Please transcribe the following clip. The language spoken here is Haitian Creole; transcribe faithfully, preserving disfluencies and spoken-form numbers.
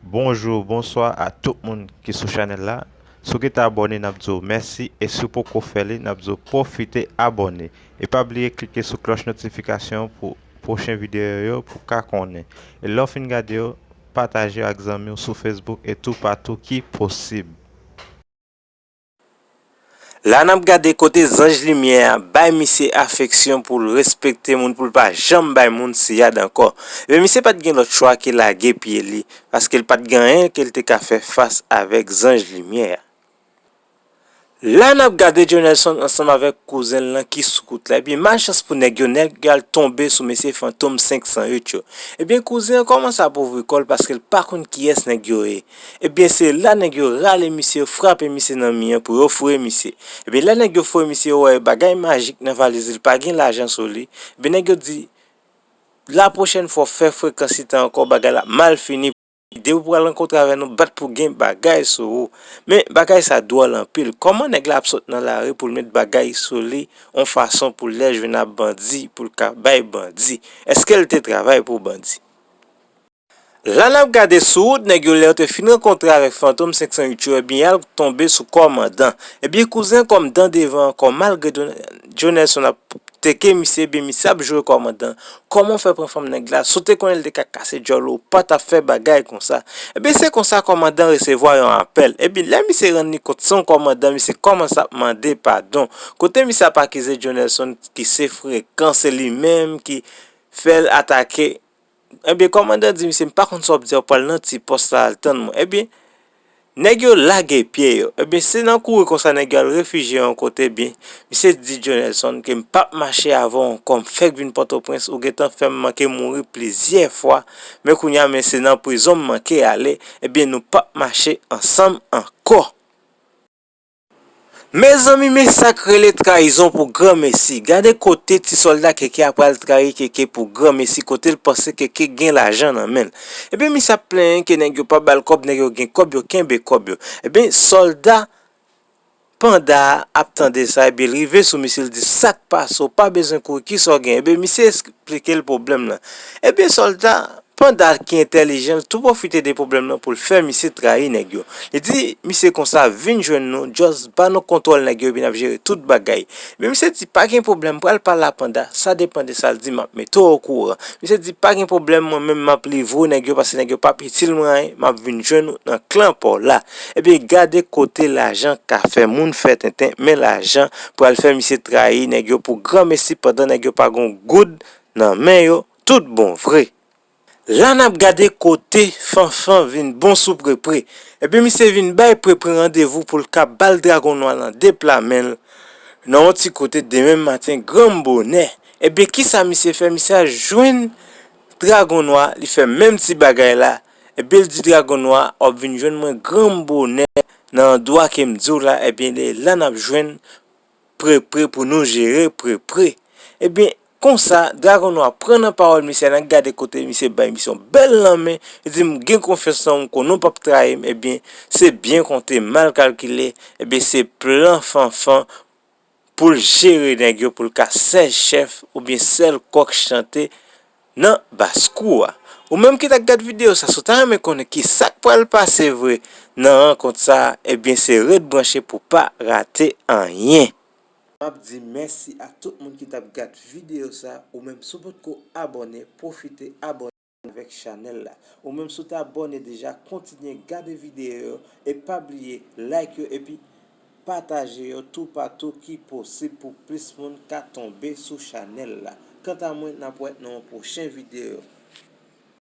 Bonjou, bonswa a tout moun ki sou chanèl la. Si w gentan abòne, n ap di w mèsi, e si w poko fè li, n ap di w pwofite abòne. E pa bliye klike sou klòch notifikasyon pou pwochen videyo yo pou w ka konnen. E lè w fin gade yo, pataje yo ak zanmi w sou Facebook e toupatou ki posib. La n ap gade kote zanj limyè a bay misye afeksyon pou l respekte moun, pou l pa janm bay moun siyad ankò. Ebyen, misye pa t gen lòt chwa ke lage pye li, paske l pa t gen anyen ke l te ka fè fas avèk zanj limyè a. La n ap gade Joe Nelson ansanm avèk kouzen l lan ki sou kout la. Ebyen, malchans pou nèg yo, nèg yo al tonbe sou mesye Fantom senk san uit yo. Ebyen, kouzen an kòmanse ap ouvri kò l paske l pa konn kiyès nèg yo ye. Ebyen, se la nèg yo rale misye, yo frape misye nan mi an pou yo foure misye. Ebyen, lè nèg yo foure misye, yo wè bagay majik nan valiz li, pa gen lajan sou li. Ebyen, nèg yo di, lapwochèn fwa w fè frekans itan ankò, bagay la mal fini. Depi w pral rankontre avè nou, bat pou gen bagay sou ou. Men, bagay sa dwòl anpil. Kòman nèg la ap sot nan lari pou l met bagay sou li, yon fason pou lè l jwenn ak bandi, pou l ka bay bandi? Èske l te travay pou bandi? La n ap gade sou wout nèg yo, lè yo te fin rankontre avèk Fantom senk san uit yo, ebyen, y al tonbe sou kòmandan. Ebyen, kouzen kòmandan devan ankò, malgre Don-, Joe Nelson ap teke misye, ebyen, misye ap joure kòmandan. Kòman w fè pran fanm nèg la? Si w te konnen l te ka kase djòl ou, ou pa t ap fè bagay konsa. Ebyen, se konsa kòmandan resevwa yon apèl. Ebyen, lè misye rann li kont se yon kòmandan, misye kòmanse ap mande padon. Kote misye ap akize Joe Nelson ki se frekan, se li menm ki fè l atake. Ebyen, kòmandan di misye, "M pa konn sa w ap di a, w pral nan ti pòs la, al tann mwen." Ebyen, nèg yo lage pye yo. Ebyen, se nan kouri konsa nèg yo al refijye yon kote, ebyen, misye di Joe Nelson ke, "M p ap mache avè w ankò, m fèk vin Pòtoprens, ou gentan fè m manke mouri plizyè fwa, men kounye a, men se nan prizon m manke ale, ebyen, nou p ap mache ansanm ankò." Mezanmi, men sa k rele trayizon pou granmesi. Gade kote ti sòlda keke a pral trayi keke pou granmesi, kote l panse keke gen lajan nan men l. Ebyen, misye ap plenyen ke nèg yo pa ba l kòb, nèg yo gen kòb, yo kenbe kòb yo. Ebyen, sòlda panda a ap tande sa, ebyen, l rive sou misye, l di, "Sa k pase w? Pa bezwen kouri, kisa w gen?" Ebyen, misye eksplike l pwoblèm lan. Ebyen, sòlda panda ki entèlijan, l tou pwofite de pwoblèm lan pou l fè misye trayi nèg yo. Li di misye konsa, "Vin jwenn nou, just ba nou kontwòl nèg yo, epi n ap jere tout bagay." Men misye di, "Pa gen pwoblèm, pral pale a panda, sa depann de sa l di, m ap mete w okouran." Misye di, "Pa gen pwoblèm, mwen menm m ap livre w nèg yo, paske nèg yo p ap itil mwen anyen, m ap vin jwenn ou nan klan pa w la." Ebyen, gade kote lajan ka fè moun fè tenten, men lajan pral fè misye trayi nèg yo pou granmesi pandan nèg yo pa gon goud nan men yo, tout bon vre. La n ap gade kote Fanfan vin bon sou Prepre. Ebyen, misye vin bay Prepre randevou pou l ka ba l Dragon Nwa nan de pla men l, nan yon ti kote demen maten granm bonè. Ebyen, kisa misye fè? Misye al jwenn Dragon Nwa, li fè menm ti bagay la. Ebyen, l di Dragon Nwa, "W ap vin jwenn mwen granm bonè nan andwa ke m di w la." Ebyen, la n ap jwenn Prepre pou nou jere Prepre. Ebyen, konsa, Dragon Nwa pran nan pawòl misye a, n a gade kote misye bay misye yon bèl lanmen, li di, "M gen konfyans nan ou, m konnen w p ap trayi m." Ebyen, se byen konte, mal kalkile, ebyen, se plan Fanfan pou l jere nèg yo, pou l ka sèl chèf oubyen sèl kòk chante nan baskou a. Ou menm ki t ap gad videyo sa, si w ta renmen konnen ki sa k pral pase vre nan rankont sa a, ebyen, se ret branche pou w pa rate anyen. M ap di mèsi a tout moun ki t ap gad videyo sa. Ou menm, si w potko abòne, pwofite abòne avèk chanèl la. Ou menm, si w te abòne deja, kontinye gade videyo yo e pa bliye like yo epi pataje yo toupatou ki posib pou plis moun ka tonbe sou chanèl la. Kanta mwen, n ap wè nan yon pwochen videyo.